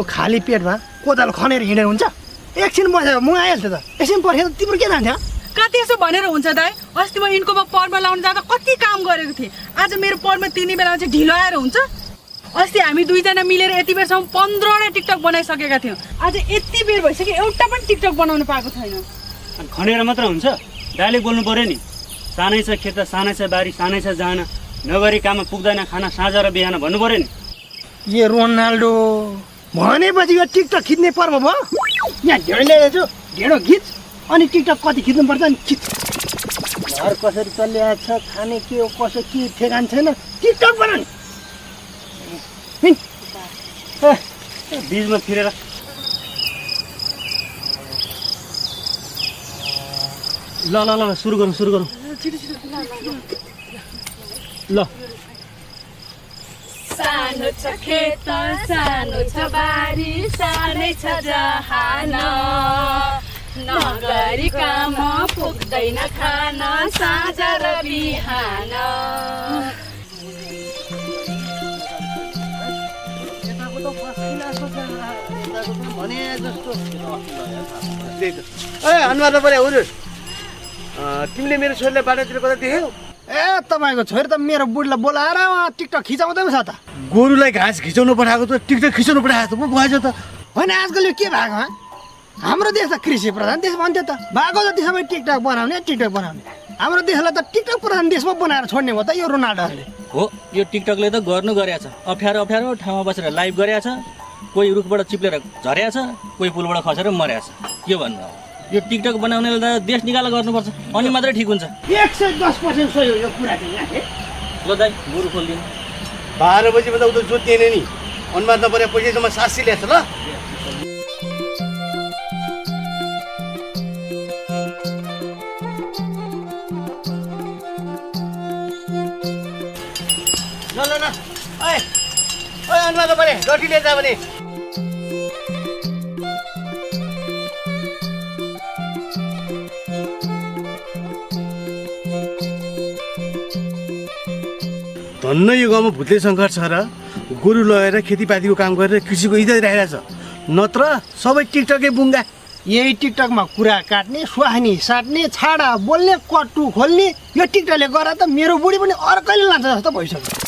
यस्तो खाली पेटमा कोदालो खनेर हिँडेर हुन्छ एकछिन बसेर म आइहाल्छ त एकछिन पर्खेर तिम्रो के जान्छ कति यसो भनेर हुन्छ दाइ अस्ति म इन्कोमा पर्व लाउन जाँदा कति काम गरेको थिएँ आज मेरो पर्व तिर्ने बेलामा चाहिँ ढिलो आएर हुन्छ अस्ति हामी दुईजना मिलेर यति बेरसम्म 15वटा टिकटक बनाइसकेका थियौँ आज यति बेर भइसक्यो एउटा पनि टिकटक बनाउनु पाएको छैन खनेर मात्र हुन्छ दाइले बोल्नु पर्यो नि सानै छ खेत सानै छ बारी सानै छ जान नगरी काममा पुग्दैन खाना साँझ र बिहान भन्नु पर्यो नि ए रोनाल्डो भनेपछि यो टिकटक खिच्ने पर्व भयो यहाँ ढेँडो ल्याएछु ढेँडो खिच अनि टिकटक कति खिच्नुपर्छ नि खिच घर कसरी चलिरहेको छ खाने के हो कसो के ठेगान छैन टिकटक बनाउने बिचमा फिरेर ल ल ल सुरु गरौँ ल सानो छ खेत सानो छ बारी सानै छ जहान नगरी काम पुग्दैन खान साँझ र बिहान अनुहार नपरे हुनु तिमीले मेरो छोरीलाई बाटोतिर कता देख्यौ ए तपाईँको छोरी त मेरो बुढीलाई बोलाएर टिकटक खिचाउँदै छ त गोरुलाई घाँस खिचाउनु पठाएको त टिकटक खिचाउनु पठाएको त पो भएछ त होइन आजकल यो के भएको हाम्रो देश त कृषि प्रधान देश भन्थ्यो त भएको जति सबै टिकटक बनाउने हाम्रो देशलाई त टिकटक प्रधान देशमा बनाएर छोड्ने भयो त यो रोनाल्डोले हो यो टिकटकले त गर्नु गरेछ अप्ठ्यारो ठाउँमा बसेर लाइभ गरेछ कोही रुखबाट चिप्लेर झरेछ कोही पुलबाट खसेर मरेछ के भन्नु यो टिकटक बनाउनेले त देश निकाला गर्नुपर्छ अनि मात्रै ठिक हुन्छ 110% सही हो यो कुरा चाहिँ ल दाइ गोरु खोलिदिनु 12 बजी भन्दा उता जोतिएन नि अनुहार नपरे पैसासम्म 700 ल्याछ ल ल ओए अनुहार नपरे रोटी लिएर जा भने धन्न यो गाउँमा भुत्ले सङ्कट छ र गोरु लगेर खेतीपातीको काम गरेर कृषिको इज्जत राखेको छ नत्र सबै टिकटकै बुङ्गा यही टिकटकमा कुरा काट्ने सुहानी साट्ने छाडा बोल्ने कट्टु खोल्ने यो टिकटकले गर्दा त मेरो बुढी पनि अर्कैले लान्छ जस्तो भइसक्यो